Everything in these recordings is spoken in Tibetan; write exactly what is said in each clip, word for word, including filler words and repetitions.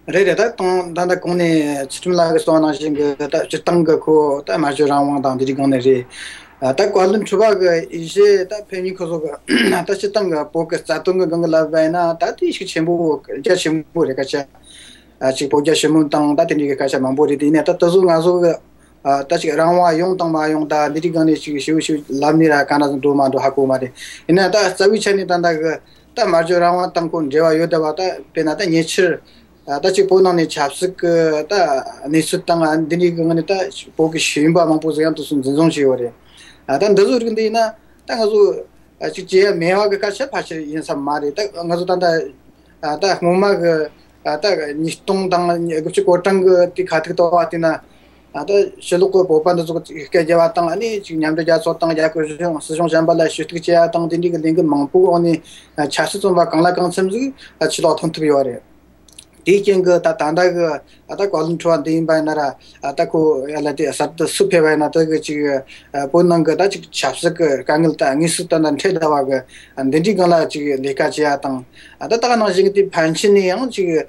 རེད་རེད། ད་དང་ད་ལྟ་གོང་ནས་ཚུལ་ཁྲིམས་ལགས་ཀྱིས་གསུངས་པ་ནང་བཞིན་གྱི་ད་སྤྱིར་བཏང་གི་ཁོ་ད་སྨྲ་བརྗོད་རང་དབང་དང་འདི་འདྲའི་སྒང་ནས་རེད། ད་བཀའ་བློན་ཁྲི་པ་གི་ཡིན་གཞི་ད་ཕེབས་མཁན་ཁོ་ཚོ་གི་ད་སྤྱིར་བཏང་གི་བོད་ཀྱི་རྩ་དོན་གྱི་སྒང་གི་ལབ་པ་ཡིན་ན་ད་དེ་ཤུགས་ཆེན་པོ་རྒྱ་ཆེན་པོ་རེད། སྐད་ཆ་ཅིག་བོད་རྒྱ་ཞི་མོལ་དང་ད་དེ་འདྲའི་གི་སྐད་ཆ་མང་པོ་རེད། དེ་ཡིན་ནའི་ད་དེ་ཚོ་ང་ཚོ་གི་ད་ཅིག་རང་དབང་ཡོང་དང་མ་ཡོང་ད་འདི་འདྲའི་སྒང་ནས་ཅིག་ཞིབ་ཞིབ་ལབ་ནས་ར་ག་འདྲ་འགྲོ་མ་འགྲོ་ཧ་གོ་མ་རེད། ཡིན་ན་ད་རྩ་བའི་ཆ་ནས་ད་ད་གི་ད་སྨྲ་བརྗོད་རང་དབང་དང་ཁོ་འབྲེལ་བ་ཡོད་བསྡད་པ། ད་དཔེར་ན་ད་ཉེ་ཆར་ད་ཅིག་བོད་ནང་ནས་ཆབ་སྲིད་ཀྱི་ད་གནས་ཚུལ་དང་འདི་འདྲའི་སྒང་ནས་ད་བོད་ཀྱི་ཤེས་ཡོན་པ་མང་པོ་ཟིག་ཡང་དུ་སུ་འཛིན་བཟུང་བྱས་ཡོད་རེད། ད་འདི་ཚོ་རིགས་འདི་ཡིན་ན་ད་ང་ཚོ་ཅིག་བྱེད་ཡ་མེད་པ་གི་སྐད་ཆ་ཕལ་ཆེར་ཡིན་ས་མ་རེད། ད་ང་ཚོ་ད་ད་ད་སྔོན་མ་གི་ད་ཉིས་སྟོང་དང་དགུ་བཅུ་གོ་གྲངས་གི་དེ་ཁ་ཐུག་ཏུ་བ་དེ་ན། ད་ཕྱི་ལོགས་གི་བོད་པ་འདི་ཚོ་སྐད་རྒྱབ་པ་དང་ཨ་ནི་ཅིག་མཉམ་འབྲེལ་རྒྱལ་ཚོགས་དང་རྒྱ་གར་གཞུང་སྲིད་གཞུང་གཞན་པ་ལ་ཞུ་གཏུག་བྱེད་ཡ་དང་དེ་འདྲའི་གི་ལས་འགུལ་མང་པོ་འོག་ནས་ཆབ་སྲིད་བཙོན་པ་གང་ལ་གང་འཚམ་ཟིག་ཕྱི་ལོགས་ཐོན་ཐུབ་ཡོད་རེད། དེའི་རྐྱེན་གྱིས་ད་ད་ལྟ་གི་ད་བཀའ་བློན་ཁྲི་པ་འདི་ཡིན་པ་ཡིན་ན་ར་ད་ཁོ་ཡ་ལ་དེ་གསར་དུ་སུ་ཕེབས་པ་ཡིན་ན་ད་གི་ཅིག་བོད་ནང་གི་ད་ཅིག་ཆབ་སྲིད་གི་དཀའ་ངལ་ད་དངོས་སུ་ད་ན་འཕྲད་བསྡད་པ་གི་འདི་འདྲའི་སྒང་ལ་ཅིག་ལས་ཀ་བྱེད་ཡ་དང་ད་ད་ག་ནང་བཞིན་གི་དེ་ཕན་ཆད་ནས་ཡང་ཅིག་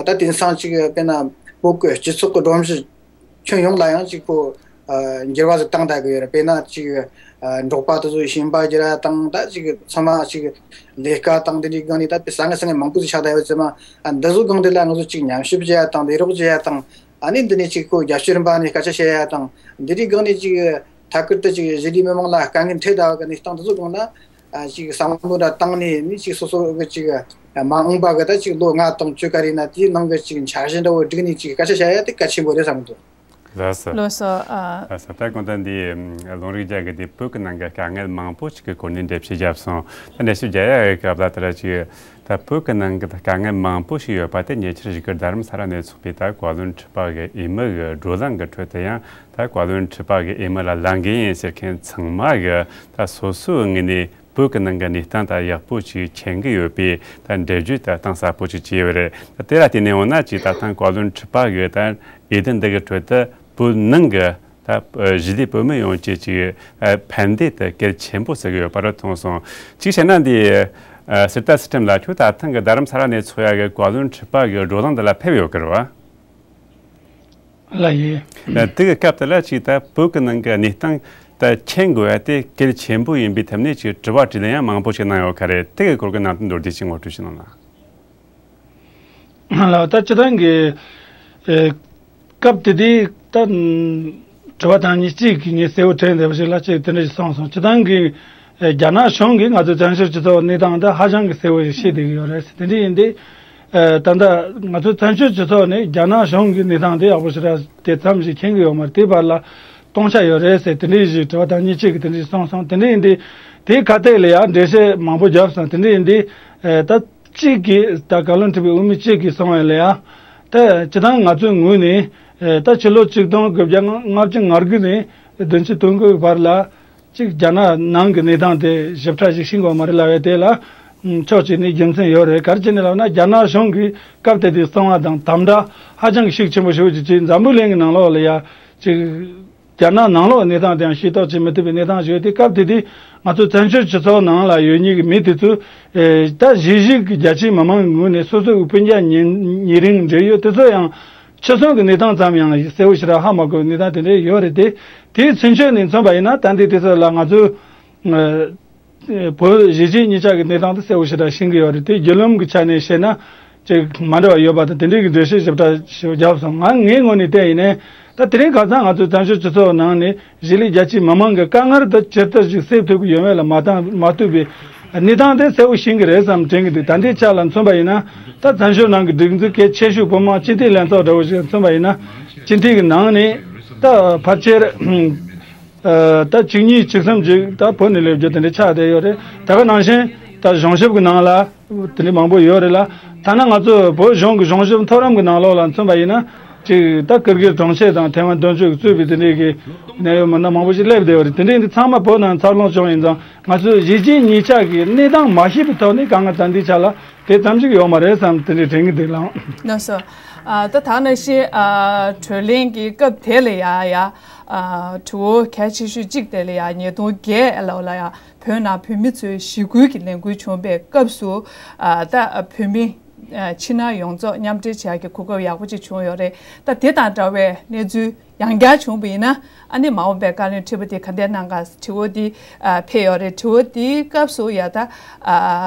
ད་དེང་སང་ཅིག་དཔེར་ན་བོད་གི་སྤྱི་ཚོགས་གི་སྒྲོམ་གཞི་ཁྱོན་ཡོངས་ལ་ཡང་ཅིག་ཁོ་འགྱུར་བ་ཟིག་བཏང་བསྡད་གི་ཡོད་རེད། དཔེར་ན་ཅིག་འབྲོག་པ་དེ་ཚོ་ཞིང་པ་བརྒྱུད་ར་དང་ད་ཅིག་ཚང་མ་ཅིག་ལས་ཀ་དང་དེ་འདྲའི་སྒང་ནས་ད་དཔེ་ཟང་ངེ་ཟིང་ངེ་མང་པོ་ཟིག་ཆགས་བསྡད་ཡོད་ཙང་མ་འདི་ཚོ་སྒང་དེ་ལ་ང་ཚོ་ཅིག་ཉམས་ཞིབ་བྱེད་ཡ་དང་ལས་རོགས་བྱེད་ཡ་དང་ཨ་ནི་འདི་ནས་ཅིག་ཁོ་རྒྱབ་སྐྱོར་རིམ་པ་ནས་སྐད་ཆ་བཤད་ཡ་དང་འདི་འདྲའི་སྒང་ནས་ཅིག་ཐད་ཀར་དུ་ཅིག་གཞིས་ལུས་མི་མང་ལ་དཀའ་ངལ་འཕྲད་བསྡད་པ་གི་གནས་སྟངས་དེ་ཚོ་སྒང་ལ། ཨ་ཅིག་བསམ་བློ་འདྲ་བཏང་ནས་ནི་ཅིག་སོ་སོ་གི་ཅིག་མ་འོངས་པ་གི་ད་ཅིག་ལོ་ལྔ་དང་བཅུ་ག་རེ་ན་དེའི་ནང་གི་ཅིག་འཆར་གཞི་འདྲ་བོ་བསྒྲིགས་ནས་ཅིག་སྐད་ཆ་བཤད་ཡ་དེ་གལ་ཆེན་པོ་རེད་བསམ་གི་འདུག་ལགས་སོ། ལགས་སོ། ཨ། ལགས་སོ། ད་གོང་དུ་འདི་ལུང་རིགས་རྒྱལ་གི་འདི་བོད་ཀྱི་ནང་གི་དཀའ་ངལ་མང་པོ་ཞིག་གི་སྐོར་ནས་འགྲེལ་བཤད་བརྒྱབ་སོང་། ད་འགྲེལ་བཤད་རྒྱག་ཡ་གི་སྐབས་ལ་ད་ལྟ་ཅིག་ད་བོད་ཀྱི་ནང་གི་ད་དཀའ་ངལ་མང་པོ་ཞིག་ཡོད་པ་དེ་ཉེ་ཆར་བཞུགས་སྒར་རྡ་རམ་ས་ལ་ནས་ཚོགས་པའི་ད་བཀའ་བློན་ཁྲི་པ་གི་འོས་མི་གི་བགྲོ་གླེང་གི་ཁྲོད་དུ་ཡང་ད་བཀའ་བློན་ཁྲི་པ་གི་འོས་མི་ལ་ལངས་གི་ཡིན་ཟེར་མཁན་ཚང་མ་གི་ད་སོ་སོའི་ངོས་ནས་བོད་ཀྱི་ནང་གི་གནས་སྟངས་ད་ཡག་པོ་ཅིག་མཁྱེན་གི་ཡོད་པའི་ད་འགྲེལ་བརྗོད་ད་གཏིང་ཟབ་པོ་ཅིག་བྱས་ཡོད་རེད། ད་དེ་ལ་བརྟེན་ནས་འོ་ན་ཅིག་ད་ཐེངས་བཀའ་བློན་ཁྲི་པ་གི་ད་འོས་བསྡུ་འདི་གི་ཁྲོད་དུ་བོད་ནང་གི་ད་གཞིས་ལུས་བོད་མི་ཡོངས་ཀྱི་ཅིག་ཕན་བདེ་ད་གལ་ཆེན་པོ་ཟེར་གི་ཡོད་པ་རེད་མཐོང་སོང་། ཅིག་བྱས་ན་འདི་ཟུར་ལྟ་ཚུལ་ཁྲིམས་ལགས་ཁྱོད་ད་ཐེངས་གི་རྡ་རམ་ས་ལ་ནས་ཚོགས་ཡ་གི་བཀའ་བློན་ཁྲི་པ་གི་བགྲོ་གླེང་འདི་ལ་ཕེབས་ཡོད་གི་རེད་བ། ལགས་ཡིན། དེ་གི་སྐབས་དེ་ལ་ཅིག་ད་བོད་ཀྱི་ནང་གི་གནས་སྟངས་ད་མཁྱེན་དགོས་ཡ་དེ་གལ་ཆེན་པོ་ཡིན་པའི་ཐད་ནས་ཅིག་དྲི་བ་དྲིས་ལན་ཡང་མང་པོ་ཞིག་གནང་ཡོད་ཁ་རེད། དེ་གི་སྐོར་གྱི་ནང་དོན་མདོར་བསྡུས་ཅིག་ངོ་སྤྲོད་ཞིག་གནང་ན། ལགས། ད་སྤྱིར་བཏང་གི་ཨེ་སྐབས་དེ་དུས་ད་དྲི་བ་དང་ཉིས་གཅིག་གི་ངས་གསལ་བོ་དྲན་བསྡད་པ་ཞིག་ལ་ཅིག་དེ་འདྲ་ཞིག་གསུངས་སོང་། སྤྱིར་བཏང་གི་ཨེ་རྒྱ་ནག་གཞུང་གིས་ང་ཚོའི་བཙན་བྱོལ་སྤྱི་ཚོགས་གནས་སྟངས་ད་ཧ་ཅང་གི་གསལ་བོ་ཞིག་ཤེས་བསྡད་ཀྱི་ཡོད་རེད། དེ་འདྲ་ཡིན་དུས། ཨ། ད་ལྟ་ང་ཚོ་བཙན་བྱོལ་སྤྱི་ཚོགས་ནས་རྒྱ་ནག་གཞུང་གི་གནས་སྟངས་དེ་ཡག་པོ་ཞེ་དྲག་དེ་ཙམ་ཞིག་མཁྱེན་གྱི་ཡོད་མ་རེད། དེའི་བར་ལ་སྟོང་ཆ་ཡོད་རེད་ཟེར་དེ་འདྲའི་ཞིག་དྲི་བ་དང་ཉིས་གཅིག་གི་དེ་འདྲ་ཞིག་གསུངས་སོང་། དེ་འདྲ་ཡིན་དུས་དེའི་ཁ་གཏད་ལ་ཡང་འགྲེལ་བཤད་མང་པོ་བརྒྱབ་སོང་། དེ་འདྲ་ཡིན་དུས་ཨེ་ད་གཅིག་གིས་ད་བཀའ་བློན་ཁྲི་པའི་འོས་མི་གཅིག་གིས་གསུངས་པ་ལ་ཡང་ད་སྤྱིར་བཏང་ང་ཚོའི་ངོས་ནས་ཨེ་ད་ཕྱི་ལོ་ཆིག་སྟོང་དགུ་བརྒྱ་ལྔ་བཅུ་ང་དགུ་ནས་བདུན་ཅུ་དོན་དགུ་བར་ལ། གཅིག་རྒྱ་ནག་ནང་གི་གནས་སྟངས་དེ་ཞིབ་ཕྲ་ཞིག་ཤེས་དགོས་མ་རེད་ལབ་ཡ་དེ་ལ་ཕྱོགས་གཅིག་ནས་རྒྱུ་མཚན་ཡོད་རེད། ག་རེ་བྱས་ནས་ལབ་ན་རྒྱ་ནག་གཞུང་གིས་སྐབས་དེ་དུས་གསང་བ་དང་དམ་དྲག་ཧ་ཅང་གི་ཤུགས་ཆེན་པོ་ཞིག་བྱས་ཅིག་འཛམ་བུ་གླིང་གི་ནང་ལོགས་ལ་ཡ་ཅིག་རྒྱ་ནག་ནང་ལོགས་གནས་སྟངས་དེའང་ཤེས་རྟོགས་བྱེད་མི་ཐུབ་པའི་གནས་སྟངས་ཤིག་ཡོད་དེ། སྐབས་དེ་དུས་ང་ཚོ་བཙན་བྱོལ་སྤྱི་ཚོགས་ནང་ལ་ཡོད་མཁན་གྱི་མི་དེ་ཚོས་ད་གཞིས་བྱེས་ཀྱི་རྒྱ་ཆེའི་མི་མང་གི་ངོས་ནས་སོ་སོའི་སྤུན་ཀྱག་ཉེ་ཉེ་རིང་འབྲེལ་ཡོད་དེ་ཚོ་ཡང་། ཕྱི་སོང་གི་གནས་སྟངས་ཙམ་ཡང་གསལ་བོ་ཞེ་དྲག་ཧ་མ་གོ་བའི་གནས་སྟངས་དེ་འདྲ་ཡོད་རེད་དེ། དེའི་ཚུན་ཆད་ནས་མཚོན་པ་ཡིན་ན་ད་ལྟའི་དུས་ཚོད་ལ་ང་ཚོས་ཨ་བོད་གཞིས་བྱེས་གཉིས་ཆ་གི་གནས་སྟངས་དེ་གསལ་བོ་ཞེ་དྲག་ཤེས་ཀྱི་ཡོད་རེད་དེ། བརྒྱུད་ལམ་གྱི་ཆ་ནས་བཤད་ན་ཅིག་མ་འདྲ་བ་ཡོད་པ་དང་དེ་འདྲའི་གི་འགྲེལ་བཤད་ཞིབ་ཕྲ་ཞིག་བརྒྱབ་སོང་། ང་ངའི་ངོས་ནས་བལྟས་ཡིན་ནའི་ད་དེ་རིང་ཁ་སང་ང་ཚོའི་བཙན་བྱོལ་སྤྱི་ཚོགས་ནང་ནས་གཞིས་ལུས་རྒྱ་ཆེའི་མི་མང་གི་དཀའ་ངལ་དེ་ཇི་ལྟར་ཞིག་སེལ་ཐུབ་ཀྱི་ཡོད་མེད་ལ་མ་བཏང་མ་ཐུབ་པའི་གནས་སྟངས་དེ་གསལ་བོ་ཤེས་ཀྱི་རེད་བསམ་དྲན་གྱི་འདུག་ད་ལྟའི་ཆ་ལ་མཚོན་པ་ཡིན་ན་ད་བཙན་བྱོལ་ནང་གི་སྒྲིག་འཛུགས་གལ་ཆེ་ཤོས་བོད་མི་མང་སྤྱི་འཐུས་ལྷན་ཚོགས་འདྲ་བོ་ཞིག་མཚོན་པ་ཡིན་ན་སྤྱི་འཐུས་ཀྱི་ནང་ནས་ད་ཕལ་ཆེར་ཨ་ད་བཅུ་གཉིས་བཅུ་གསུམ་ཅིག་ད་བོད་ནས་སླེབས་རྒྱུ་དེ་འདྲ་ཆགས་བསྡད་ཡོད་རེད། ད་ག་ནང་བཞིན་ད་གཞུང་ཞབས་ཀྱི་ནང་ལ། དེ་འདྲ་མང་པོ་ཡོད་རེད་ལ། ཐ་ན་ང་ཚོ་བོད་གཞུང་གི་གཞུང་ཞབས་མཐོ་རིམ་གྱི་ནང་ལོགས་ལ་མཚོན་པ་ཡིན་ན། ཅིག་ད་ཀིར་གིར་གྲོང་ཁྱེར་དང་ཐེ་ཝན་དོན་གཅོད་ཀྱིས་གཙོས་པའི་དེ་འདྲའི་གི་གནད་ཡོད་མི་སྣ་མང་པོ་ཞིག་སླེབས་བསྡད་ཡོད་རེད། དེ་འདྲའི་འདི་ཚང་མ་བོད་ནང་འཚར་ལོངས་བྱུང་ཡིན་ཙང་ང་ཚོས་གཞིས་བྱེས་གཉིས་ཆ་གི་གནས་སྟངས་མ་ཤེས་པའི་ཐོག་ནས་དཀའ་ངལ་ད་ལྟའི་ཆ་ལ་དེ་ཙམ་ཞིག་ཡོད་མ་རེད་བསམ་དེ་འདྲའི་དྲན་གྱི་འདུག་ལགས། ལགས་སོ། ཨ་ད་ད་ནང་བཞིན་ཨ་གྲོས་གླེང་གི་སྐབས་དེ་ལ་ཡ་ཡ་ཨ་དྲི་བ་གལ་ཆེ་ཤོས་གཅིག་དེ་ལ་ཡ་ཉིས་སྟོང་བརྒྱད་ལོ་ལ་ཡ། བོད་ནང་བོད་མི་ཚོའི་ཞི་རྒོལ་གྱི་ལས་འགུལ་བྱུང་བའི་སྐབས་སུ། ཨ་ད་བོད་མི་ ཕྱི་ནང་ཡོངས་རྫོགས་མཉམ་འབྲེལ་བྱེད་ཡག་གི་གོ་སྐབས་ཡག་པོ་ཅིག་བྱུང་ཡོད་རེད། ད་དེ་དང་འདྲ་བའི་གནས་ཚུལ་ཡང་བསྐྱར་བྱུང་བ་ཡིན་ན། ཨ་ནི་མ་འོངས་པའི་བཀའ་བློན་ཁྲི་པ་དེ་ག་འདྲས་གནང་ག་དྲི་བ་འདི་ཕེབས་ཡོད་རེད། དྲི་བ་འདིའི་སྐབས་སུ་ཡ་ད།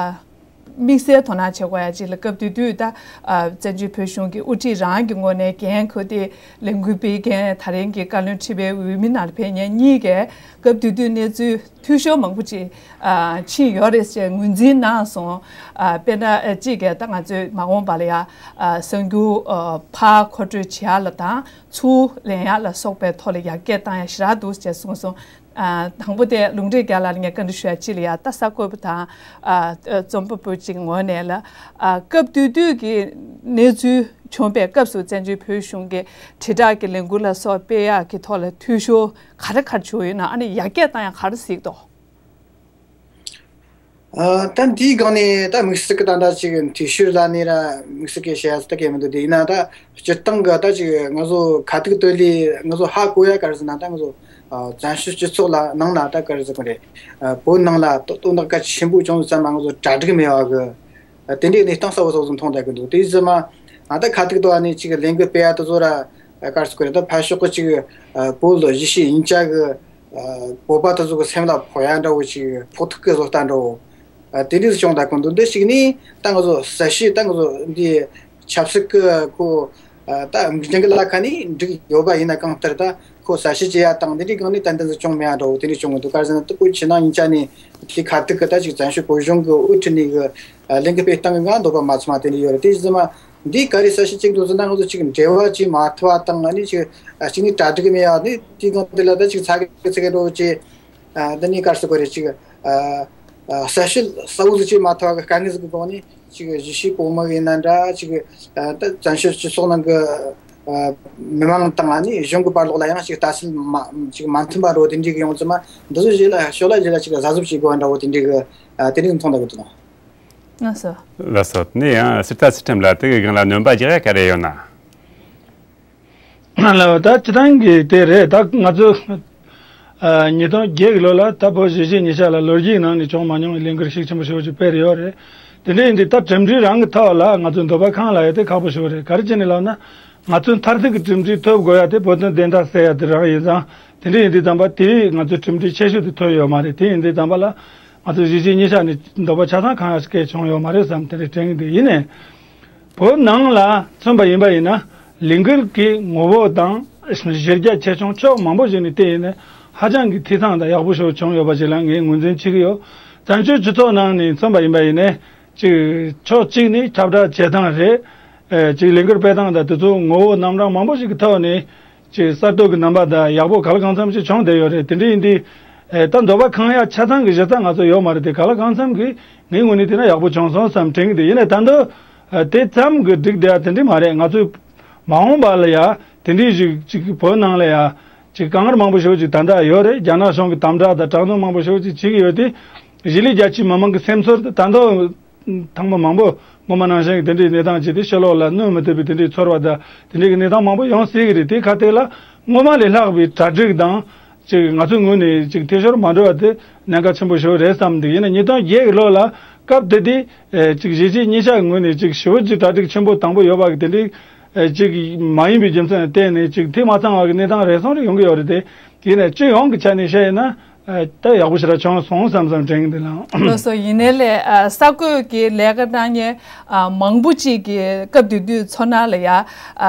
དམིགས་བསལ་དོ་སྣང་བྱེད་དགོས་ཡ་གཅིག་ལ། སྐབས་དེ་དུས་ད་བཙན་བྱོལ་བོད་གཞུང་གི་དབུ་ཁྲིད་རང་གི་ངོས་ནས་འགན་ཁུར་ཏེ་ལས་འགུལ་སྤེལ་མཁན་ད་རིང་གི་བཀའ་བློན་ཁྲི་པའི་འོས་མི་ནང་ལ་ཕེབས་མཁན་གཉིས་ཀས་སྐབས་དེ་དུས་གནས་ཚུལ་འཐུས་ཤོར་མང་པོ་ཅིག་ཕྱིན་ཡོད་རེད་ཅེས་ངོས་འཛིན་གནང་སོང་། དཔེར་ན་གཅིག་གིས་ད་ང་ཚོས་མ་འོངས་པ་ལ་ཡ་གསར་འགྱུར་ཕར་མཁོ་སྤྲོད་བྱེད་ཡ་ལ་དང་ཚུར་ལེན་ཡ་ལ་སོགས་པའི་ཐོག་ལ་ཡར་རྒྱས་བཏང་ཡ་ཞེ་དྲག་འདུག་ཅེས་གསུངས་སོང་། དང་པོ་དེ་ལུང་འདྲེན་རྒྱལ་ལགས་ལ་ངས་བཀའ་འདྲི་ཞུ་ཡ་གཅིག་ལ་ཡ། ད་གསར་འགོད་པ་དང་རྩོམ་པ་པོ་གཅིག་ངོས་ནས་ལ། སྐབས་དེ་དུས་ཀྱི་གནས་ཚུལ་བྱུང་བའི་སྐབས་སུ་བཙན་བྱོལ་བོད་གཞུང་གི་དྲིལ་བསྒྲགས་ཀྱི་ལས་འགུལ་ལ་སོགས་སྤེལ་ཡག་གི་ཐོག་ལ་འཐུས་ཤོར་ག་རེ་ག་རེ་བྱུང་ཡོད་ན། ཨ་ནི་ཡར་རྒྱས་བཏང་ཡག་ག་རེ་གཟིགས་འདུག་ཨ། ད་འདིའི་སྒང་ནས་ད་དམིགས་བསལ་གྱི་ད་ལྟ་ཅིག་འཐུས་ཤོར་ལབ་ནས་ར་དམིགས་བསལ་གྱི་བཤད་ཡ་ད་གའི་མི་འདུག་དེ་ཡིན་ན་ད་སྤྱིར་བཏང་གི་ད་ཅིག་ང་ཚོ་ཁ་ཐུག་ཏུ་ལས་ང་ཚོ་ཧ་གོ་ཡ་ག་རེ་ཟེར་ན། ད་ང་ཚོ་ཨ་བཙན་བྱོལ་སྤྱི་ཚོགས་ལ་ནང་ན་ད་ག་རེ་ཟེར་དགོས་རེད། ཨ་བོད་ནང་ལ་དོ་དོན་དག་གལ་ཆེན་པོ་བྱུང་ཙམ་ལ་ང་ཚོ་གྲ་སྒྲིག་མེད་པ་གི། ཨ་དེ་འདྲའི་གནས་སྟངས་གསལ་པོ་གསལ་པོ་མཐོང་བསྡད་ཀྱི་འདུག་དེ་ཡིན་ཙང་ང་ད་ཁ་ཐུག་ཏུ་ཨ་ནི་ཅིག་ལས་འགུལ་སྤེལ་ཡ་དེ་ཚོ་ར་ག་རེ་ཟེར་དགོས་རེད། ད་ཕར་ཕྱོགས་གི་ཅིག་ཨ་བོད་ལ་གཞིས་བྱེས་གཉིས་ཆ་གི་ཨ་བོད་པ་དེ་ཚོ་གི་སེམས་ལ་ཕོག་ཡ་འདྲ་བོ་ཅིག་ཕོག་ཐུག་གི་བཟོ་ལྟ་འདྲ་བོ། ཨ་དེ་འདྲ་བྱུང་བསྡད་ཀྱི་འདུག་འདི་གཅིག་ནི་ད་ང་ཚོ་གསལ་བཤད་ད་ང་ཚོ་འདི་ཆབ་སྲིད་ཀྱི་ཁོ་ཨ་ད་མིག་རྒྱང་གི་ལ་ཁ་ནས་འགྲིག་ཡོད་པ་ཡིན་ན། གང་ལྟར་ད་ཁོ་གསལ་བཤད་བྱེད་ཡ་དང་འདི་འདྲའི་སྒང་ནས་ཏན་ཏན་ཟིག་བྱུང་མེད་ཡ་འདྲ་བོ་དེ་འདྲ་བྱུང་གི་འདུག་ག་རེ་ཟེར་ན་ད་བོད་ཕྱི་ནང་གཉིས་ཆ་ནས་དེ་ཁ་ཐུག་གི་ད་ཅིག་བཙན་བྱོལ་བོད་གཞུང་གི་དབུ་ཁྲིད་ནས་གི་ཨ་ལས་འགུལ་སྤེལ་སྟངས་གི་ང་འདོད་པ་མ་ཚོམ་པ་དེ་འདྲ་ཡོད་རེད། དེ་ཡིན་ཙང་འདི་ག་རེ་གསལ་བཤད་ཅིག་འདུག་ཟེར་ན། ང་ཚོ་ཅིག་འབྲེལ་བ་ཅིག་མ་ཐུབ་པ་དང་། ཨ་ནི་ཅིག་ཨ་གཅིག་ནི་གྲ་སྒྲིག་མེད་ཡ། ནི་དེའི་སྒང་དེ་ལ་ད་ཅིག་ཚ་གི་ཚ་གི་འགྲོ་ཅེས། ཨ་འདི་ནི་ག་རེ་ཟེར་དགོས་རེད། ཅིག་ཨ་ཨ་གསལ་བཤད་གསལ་བོ་ཟིག་ཅིག་མ་ཐུབ་པ་གི་དཀའ་ངལ་ཟིག་གི་སྒང་ནས་ཅིག་གཞིས་བྱེས་བོད་མི་ཡིན་ན་འདྲ། ཅིག་ཨ་ད་བཙན་བྱོལ་སྤྱི་ཚོགས་ནང་གི་ཨ་མི་མང་དང་། ཨ་ནི་གཞུང་གི་བར་ལོགས་ལ་ཡང་ཅིག་ལྟ་ཚུལ་མ་ཅིག་མ་མཐུན་པ་འདྲ་བོ་དེ་འདྲའི་གི་ཡོང་ཙང་། འདི་ཚོ་གཞི་ལ་ཞོར་ལ་གཞི་ལ་ཅིག་གཟབ་གཟབ་བྱེད་དགོས་པ་འདྲ་བོ་དེ་འདྲའི་གི་ཨ་དེ་འདྲའི་མཐོང་བསྡད་ཀྱི་འདུག་ལགས་སོ། ལགས་སོ། དེ་ནས་ཡང་ཟུར་ལྟ་ཚུལ་ཁྲིམས་ལ་དེ་གི་སྒང་ལ་སྣོན་པ་རྒྱག་ཡ་ག་རེ་ཡོད་ན། ལགས། ད་སྤྱིར་བཏང་གི་དེ་རེད། ད་ང་ཚོ་ཨ་ཉིས་སྟོང་བརྒྱད་གི་ལོ་ལ་ད་བོད་གཞིས་བྱེས་གཉིས་ཆ་ལ་ལོ་རྒྱུས་ནང་ནས་བྱུང་མ་མྱོང་བའི་ལས་འགུལ་ཤུགས་ཆེན་པོ་ཞེ་པོ་ཅིག་སྤེལ་ཡོད་རེད། དེ་འདྲ་ཡིན་དུས་ད་གྲུབ་འབྲས་རང་གི་ཐོག་ལ་ང་ཚོ་འདོད་པ་ཁེངས་ལབ་ཡ་དེ་ཁག་པོ་ཞེ་པོ་རེད། ག་རེ་བྱས་ནས་ལབ་ན། ང་ཚོའི་མཐར་ཐུག་གི་གྲུབ་འབྲས་ཐོབ་དགོས་ཡ་དེ་བོད་དོན་བདེན་མཐའ་གསལ་ཡ་དེ་རང་ཡིན་ཙང་། དེ་འདྲ་ཡིན་དུས་ཙམ་པ་དེ་ང་ཚོའི་གྲུབ་འབྲས་ཆེ་ཤོས་དེ་ཐོན་ཡོད་མ་རེད། དེ་ཡིན་དུས་ཙམ་པ་ལ་ང་ཚོ་གཞིས་བྱེས་གཉིས་ཆ་ནས་འདོད་པ་ཆ་ཚང་ཁེངས་ཡ་ཞིག་གང་ཡང་བྱུང་ཡོད་མ་རེད་བསམ། དེ་འདྲ་དྲན་གྱི་འདུག་ཡིན་ནའི་བོད་ནང་ལ་མཚོན་པ་ཡིན་པ་ཡིན་ན། ལས་འགུལ་གྱི་ངོ་བོ་དང་གཞི་རྒྱ་ཆེ་ཆུང་ཕྱོགས་མང་པོ་ཞིག་ནས་བལྟས་ཡིན་ན་ཧ་ཅང་གི་འཐུས་ཚང་དང་ཡག་པོ་ཞིག་བྱུང་ཡོད་པ་ཞིག་ལ་ངས་ངོས་འཛིན་བྱེད་ཀྱི་ཡོད། བཙན་བྱོལ་སྤྱི་ཚོགས་ནང་ནས་མཚོན་པ་ཡིན་པ་ཡིན་ནའི། ཅིག་ཕྱོགས་གཅིག་ནས་ཁྱབ་བསྒྲགས་བྱེད་སྟངས་རེད། ཨེ་ཅིག་ལས་འགུལ་སྤེལ་སྟངས་དང་དེ་ཚོ་ངོ་བོ་རྣམ་གྲངས་མང་པོ་ཞིག་གི་ཐོག་ནས་ཅིག་གསར་གཏོད་ཀྱི་རྣམ་པ་དང་ཡག་པོ་ག་ལ་གང་འཚམ་ཞིག་བྱུང་བསྡད་ཡོད་རེད། དེ་འདྲ་ཡིན་དུས་ཨེ་ད་འདོད་པ་ཁེངས་ཡ་ཆ་ཚང་གི་གཞི་རྩ་ང་ཚོ་ཡོད་མ་རེད་དེ། ག་ལ་གང་འཚམ་གི་ངའི་ངོས་ནས་བལྟས་ན་ཡག་པོ་བྱུང་སོང་བསམ་དྲན་གྱི་འདུག་ཡིན་ནའི་ད་དུང་ཨེ་དེ་ཙམ་གི་འགྲིག་བསྡད་ཡ་དེ་འདྲ་མ་རེད། ང་ཚོས་མ་འོངས་པ་ལ་ཡ་དེ་འདྲའི་ཞིག་ཅིག་བོད་ནང་ལ་ཡ་ཅིག་དཀའ་ངལ་མང་པོ་ཞེ་པོ་ཅིག་ད་ལྟ་ཡོད་རེད། རྒྱ་ནག་གཞུང་གིས་དམ་དྲག་དང་དྲག་གནོན་མང་པོ་ཞེ་པོ་ཅིག་བྱེད་ཀྱི་ཡོད་དེ། གཞིས་ལུས་རྒྱ་ཆེའི་མི་མང་གི་སེམས་ཚོར་དེ་ད་དུང་ཐེངས་མ་མང་པོ་སྔོན་མ་ནང་བཞིན་གྱི་དེ་འདྲའི་གནས་སྟངས་ཅིག་དེ་ཕྱི་ལོགས་ལ་གནོན་མི་ཐུབ་པའི་དེ་འདྲའི་ཚོར་བ་དང་དེ་འདྲའི་གི་གནས་སྟངས་མང་པོ་ཡོང་སྲིད་ཀྱི་རེད། དེའི་ཁ་ཐུག་ལ་སྔོན་མ་ལས་ལྷག་པའི་གྲ་སྒྲིག་དང་ཅིག་ང་ཚོའི་ངོས་ནས་ཅིག་འཐུས་ཤོར་མ་འགྲོ་བ་དེ་གནད་འགག་ཆེན་པོ་ཞེ་པོ་རེད་བསམ་འདུག་ཡིན་ན་ཉིས་སྟོང་བརྒྱད་ཀྱི་ལོ་ལ་སྐབས་དེ་དུས་ཅིག་གཞིས་བྱེས་གཉིས་ཆ་གི་ངོས་ནས་ཅིག་ཞེ་པོ་ཅིག་གྲ་སྒྲིག་ཆེན་པོ་དང་པོ་ཡོད་པ་གི་དེ་འདྲའི་ཅིག་མ་ཡིན་པའི་རྒྱུ་མཚན་ལ་བརྟེན་ནས་ཅིག་འཐུས་མ་ཚང་བ་གི་གནས་སྟངས་རེ་ཟུང་རེ་ཡོང་གི་ཡོད་རེད་དེ། ཡིན་ནའི་སྤྱི་ཡོངས་ཀྱི་ཆ་ནས་བཤད་ཡིན་ན། ཨ་ད་ཡག་པོ་ཞེ་དྲག་བྱུང་སོང་བསམ་བསམ་དྲན་གྱི་འདུག་ལགས། ལགས་སོ། ཡིན་ནའི་ལས་ཨ་གསར་འགོད་ཀྱི་ལས་ཀ་གནང་མཁན་ཨ་མང་པོ་ཅིག་གིས་སྐབས་དེ་དུས་ཚོར་སྣང་ལ་ཡ། ཨ་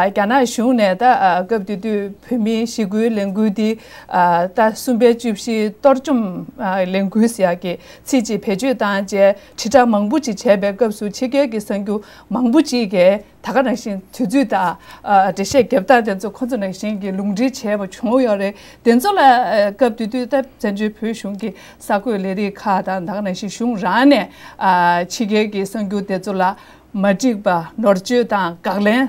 རྒྱ་ནག་གཞུང་ནས་ད་ཨ་སྐབས་དེ་དུས་བོད་མིའི་ཞི་རྒོལ་ལས་འགུལ་འདི་ཨ་ད་གསུམ་པའི་བཅུ་བཞི་གཏོར་བཅོམ་ཨ་ལས་འགུལ་ཟེར་ཡག་གི་ཚིག་ཅིག་བེད་སྤྱོད་བཏང་རྗེས་དྲིལ་བསྒྲགས་མང་པོ་ཅིག་བྱས་པའི་སྐབས་སུ་ཕྱི་རྒྱལ་གྱི་གསར་འགྱུར་མང་པོ་ཅིག་གིས། ད་ག་ནང་བཞིན་དུས་ཚོད་དང་ཨ་འགྲེལ་བཤད་རྒྱབ་སྟངས་དེ་ཚོ་ཁོང་ཚོ་ནང་བཞིན་གྱི་ལུང་འདྲེན་བྱས་པ་བྱུང་ཡོད་རེད། དེ་ཚོ་ལ་ཨ་སྐབས་དེ་དུས་ད་བཙན་བྱོལ་བོད་གཞུང་གི་གསར་འགོད་ལས་རིགས་ཁག་དང་ད་ག་ནང་བཞིན་གཞུང་རང་ནས་ཨ་ཕྱི་རྒྱལ་གྱི་གསར་འགྱུར་དེ་ཚོ་ལ་མ་འགྲིག་པ་ནོར་བཅོས་དང་དགག་ལན་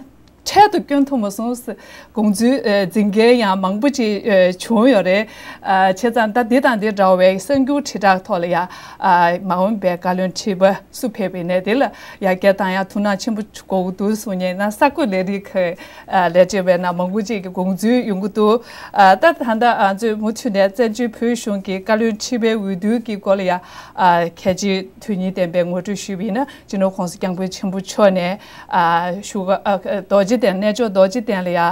འཕྲལ་དུ་བསྐྱོན་ཐུབ་མ་སོང་ཟེར། དགོངས་ཚུལ་ཨ་འཛིན་མཁན་ཡང་མང་པོ་ཅིག་ཨ་བྱུང་ཡོད་རེད། ཨ་བྱས་ཙང་ད་འདི་དང་འདི་འདྲ་བའི་གསར་འགྱུར་དྲིལ་བསྒྲགས་ཐོག་ལ་ཡང་ཨ་མ་འོངས་པའི་བཀའ་བློན་ཁྲི་པ་སུ་ཕེབས་པ་ཡིན་ནའི་དེ་ལ་ཡང་སྐད་བཏང་ཡང་ཐུགས་སྣང་ཆེན་པོ་དགོས་ཀྱི་འདུག་གསུངས་ནས་ན། གསར་འགོད་ལས་རིགས་ཁག་ཨ་ལས་བྱེད་པའི་ནང་མང་པོ་ཅིག་གིས་དགོངས་ཚུལ་ཡོང་གི་འདུག་ཨ་ད་ད་ལྟ་ང་ཚོས་མུ་མཐུད་ནས་བཙན་བྱོལ་བོད་གཞུང་གི་བཀའ་བློན་ཁྲི་པའི་འོས་བསྡུ་གི་སྐོར་ལ་ཡང་ཨ་གལ་ཆེའི་དོན་སྙིང་ལྡན་པའི་ངོ་སྤྲོད་ཞུས་པ་ཡིན་ན། སྤྱི་ནོར་༸གོང་ས་༸སྐྱབས་མགོན་ཆེན་པོ་མཆོག་ནས་ཨ་བཞུགས་སྒར་ཨ་རྡོ་རྗེ་གདན། གནས་མཆོག་རྡོ་རྗེ་གདན་ལ་ཡ་ཨ་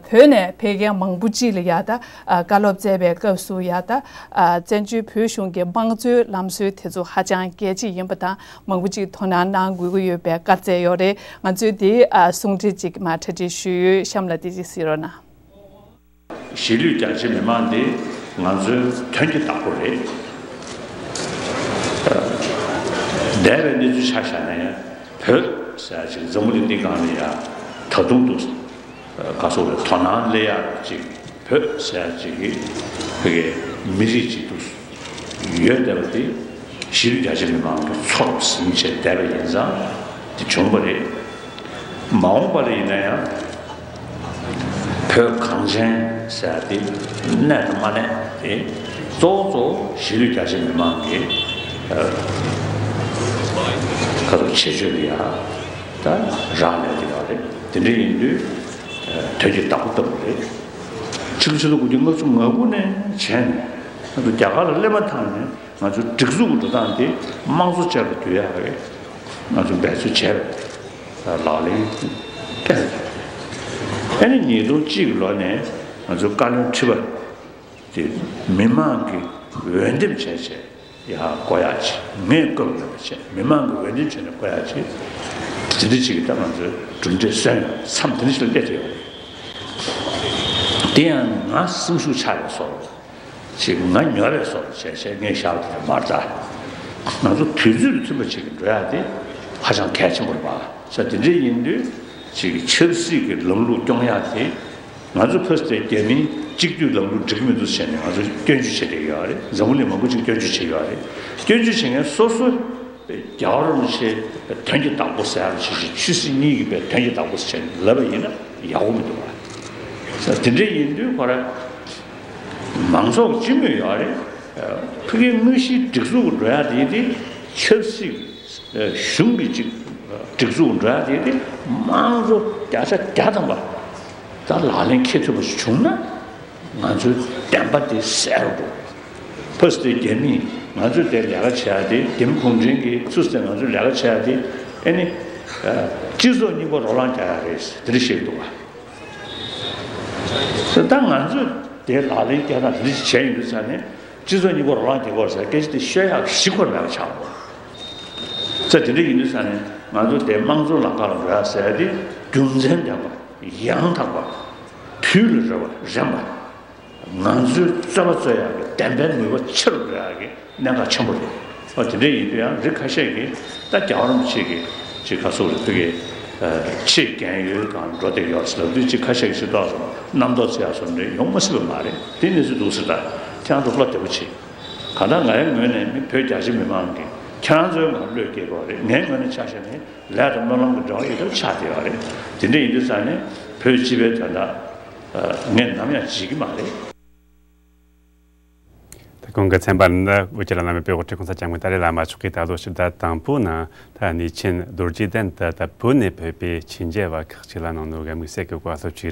བོད་ནས་ཕེབས་མཁན་མང་པོ་ཅིག་ལ་ཡ་ད་ཨ་བཀའ་སློབ་སྩལ་བའི་སྐབས་སུ་ཡ་ད་ཨ་བཙན་བྱོལ་བོད་གཞུང་གི་དམངས་གཙོའི་ལམ་སྲོལ་དེ་ཚོ་ཧ་ཅང་གལ་ཆེ་ཡིན་པ་དང་། མང་པོ་ཅིག་དོ་སྣང་གནང་དགོས་ཀྱི་ཡོད་པའི་བཀའ་སྩལ་ཡོད་རེད། ང་ཚོས་འདི་ཨ་གསུང་འཕྲིན་ཅིག་མར་གྲ་སྒྲིག་ཞུས་ཡོད། གཤམ་ལ་དེ་ཅིག་གཟིགས་རོགས་གནང་། གཞིས་ལུས་རྒྱ་ཆེ་མི་མང་འདི་ང་ཚོའི་དོན་གྱི་བདག་པོ་རེད། འདས་པའི་གནས་ཚུལ་ཆ་བཞག་ན་ཡང་བོད་ཟེར་ཡ་ཅིག་འཛམ་བུ་གླིང་འདི་སྒང་ལ་ཡང་ད་དུང་འདུག་ག་སོགས་ལ་དོ་སྣང་སླེབས་ཡག་ཅིག་བོད་ཟེར་ཡག་ཅིག་གི་བོད་ཀྱི་མི་རིགས་ཅིག་འདུག་ཡོད་བསྡད་པ་དེ་གཞིས་ལུས་རྒྱ་ཆེ་མི་མང་གི་ཚོར་ཟིན་བྱས་བསྡད་པ་ཡིན་ཙང་དེ་བྱུང་བ་རེད། མ་འོངས་པ་ལ་ཡིན་ན་ཡང་བོད་གངས་ཅན་ཟེར་ཡག་དེ་གནས་དང་མ་གནས་དེ་གཙོ་བོ་གཙོ་བོ་གཞིས་ལུས་རྒྱ་ཆེ་མི་མང་གི་ཁ་ཐུག་བྱེད་སྤྱོད་ལ་ཡ་ད་རག་ལས་ཀྱི་ཡོད་རེད། དེ་འདྲ་ཡིན་དུས། དོན་གྱི་བདག་པོ་ལྟ་བུ་རེད། ཕྱི་ལོ་ཆིག་སྟོང་དགུ་བརྒྱ་ལྔ་བཅུ་ང་དགུ་ནས་བྱས་ནས་ང་ཚོ་རྒྱ་གར་ལ་སླེབས་མ་ཐག་ནས་ང་ཚོའི་སྒྲིག་འཛུགས་ཀྱི་འགྲོ་སྟངས་དེ་དམངས་གཙོ་ཅན་ལ་བསྒྱུར་ཡག་གི་ང་ཚོ་འབད་རྩོལ་བྱས་པ་ལག་ལེན་བསྟར་བ་རེད། ཨ་ནི་ཉིས་སྟོང་གཅིག་གི་ལོ་ནས་ང་ཚོའི་བཀའ་བློན་ཁྲི་པ། དེ་མི་མང་གི་འོས་འདེམས་བྱས་བྱས་ཡར་བསྐོ་ཡག་ཅིག་ངས་བསྐོས་པ་མེད་པ་བྱས་མི་མང་གི་འོས་འདེམས་བྱས་ནས་བསྐོ་ཡག་ཅིག་དེ་འདྲ་ཅིག་གི་ད་ང་ཚོའི་གྲུབ་འབྲས་སོན་ཡོད། མཚམས་དེ་འདྲ་ཞིག་ལ་སླེབས་བསྡད་ཡོད་རེད། དེ་ཡང་ང་སེམས་ཤུགས་ཆག་པའི་བཟོ་འདྲ་ཅིག་ང་ཉོབ་པའི་བཟོ་འདྲ་བྱས་བྱས་ངས་བཞག་པ་དེ་མ་རེད་ད། ང་ཚོ་དུས་ཚོད་མཐུན་པ་ཅིག་གི་འགྲོ་ཡག་དེ་ཧ་ཅང་གལ་ཆེན་པོ་རེད་པ། ས་དེ་འདྲ་ཡིན་དུས་ཅིག་ཆབ་སྲིད་ཀྱི་ལམ་ལུགས་སྐྱོང་ཡག་དེ། ང་ཚོ་ཕ་སི་ཏེ་རྒྱ་མིའི་གཅིག་སྡུད་ལམ་ལུགས་འགྲིག་གི་མི་འདུག་ཟེར་ནས་ང་ཚོ་སྐྱོན་བརྗོད་བྱེད་བསྡད་ཡོད་རེད། འཛམ་བུ་གླིང་མང་པོ་ཅིག་སྐྱོན་བརྗོད་བྱེད་ཡོད་རེད། སྐྱོན་བརྗོད་བྱེད་མཁན་སོ་སོ་རྒྱལ་བ་རིན་པོ་ཆེ་དོན་གྱི་བདག་པོ་ཟེར་ཡག་ལ་བྱེད་ཅིག་ཆོས་སྲིད་གཉིས་ཀྱི་པའི་དོན་གྱི་བདག་པོ་ཟེར་ནས་ལབ་པ་ཡིན་ན་ཡག་པོ་མི་འདུག་བ། དེ་འདྲ་ཡིན་དུས་ཁོ་ར་མང་ཚོགས་ཀྱི་སྤྱི་མོས་ཡོད་རེད། ཕ་གིའི་དངོས་གཞིའི་སྒྲིག་འཛུགས་འགྲོ་ཡག་དེ་དེ་ཆབ་སྲིད་གཞུང་གི་ཅིག་སྒྲིག་འཛུགས་འགྲོ་ཡག་དེ་དེ་དམངས་གཙོ་བརྒྱ་ཆ་བརྒྱ་ཐམ་པ། ད་ལག་ལེན་འཁེལ་ཐུབ་པ་ཞིག་བྱུང་ན་ང་ཚོའི་བདེན་པ་དེ་གསལ་རུ་འགྲོ། ཕ་སི་ཏེ་རྒྱ་མིས་ང་ཚོས་དེ་ལས་ཀ་བྱེད་ཡག་དེ་རྒྱ་མི་གུང་ཁྲན་གྱིས་སུ་སྟེ་ང་ཚོས་ལས་ཀ་བྱེད་ཡག་དེ་ཨེ་ནི་སྤྱི་ཚོགས་རྙིང་པ་རོ་ལངས་རྒྱག་ཡག་རེད་དེ་འདྲ་བཤད་འདུག་བ། ད་ང་ཚོས་དེ་ལག་ལེན་བསྐྱལ་སྟངས་དེ་འདྲ་ཞིག་བྱས་ཡོང་དུས་ཙང་ནས་སྤྱི་ཚོགས་རྙིང་པ་རོ་ལངས་རྒྱག་དགོས་ཟེར་སྐད་ཆ་དེ་ཤོད་ཡག་གཞི་ཁོ་ར་མེད་པ་ཆགས་འདུག་ས་དེ་འདྲ་ཡིན་དུས་ཙང་ནས་ང་ཚོ་དེ་དམངས་གཙོ་ལམ་ཁ་ལ་འགྲོ་ཡག་ཟེར་ཡག་དེ་རྒྱུ་མཚན་ལྡན་པ། ཡང་དག་པ། དུས་ལ་རེ་བ་རན་པ། ང་ཚོའི་རྩོད་པ་རྩོད་ཡག་གི་བདེན་པའི་ནུས་པ་ཆེ་རུ་འགྲོ་ཡག་གི་གནད་འགག་ཆེན་པོ་རེད། ཨ་དེ་འདྲ་ཡིན་དུས་ཡང་རིགས་ཁ་ཤས་ཀྱིས་ད་རྒྱལ་བ་རིན་པོ་ཆེ་གི་ཅིག་ག་སོགས་རེད་དེ་གི་ཆེས་རྒན་ཡོལ་གང་འགྲོ་བསྡད་ཡོད་ཟེར་ལབ་དུས་ཅིག་ཁ་ཤས་ཀྱིས་ཤི་ཏོག་སོང་རྣམ་རྟོག་ཚེ་ཡག་སོང་འདྲ་ཡོང་མ་སྲིད་པ་མ་རེད། དེ་གནས་ཚུལ་འདུག་ཟེར་ད་ཁྱེད་རང་ཚོ་བློ་བདེ་པོ་བྱེད། གང་ལྟར་ང་རའི་ངོས་ནས་མི་བོད་རྒྱ་ཆེ་མི་མང་གིས་ཁྱེད་རང་ཚོའི་ངང་བློས་འགེལ་དགོས་རེད། ངའི་ངོས་ནས་ཆ་བཞག་ནས་ལས་དང་སྨོན་ལམ་གྱི་འབྲེལ་བ་ཡོད་ཐབས་ཆགས་བསྡད་ཡོད་རེད། དེ་འདྲ་ཡིན་དུས་ཙང་ནས་བོད་སྤྱི་པའི་དོན་དག་ངས་ནམ་ཡང་བརྗེད་ཀྱི་མ་རེད། ད་གོང་གི་ཚན་པ་འདི་བོད་ཀྱི་བླ་ན་མེད་པའི་དབུ་ཁྲིད་གོང་ས་སྐྱབས་མགོན་ཏཱ་ལའི་བླ་མ་མཆོག་གིས་ད་ལོ་ཕྱི་ཟླ་དང་པོའི་ནང་ད་གནས་ཆེན་རྡོ་རྗེ་གདན་དུ་ད་བོད་ནས་ཕེབས་པའི་ཆོས་མཇལ་བ་ཁག་ཅིག་ལ་གནང་ནོ་གི་དམིགས་བསལ་གྱི་བཀའ་སློབ་ཅིག་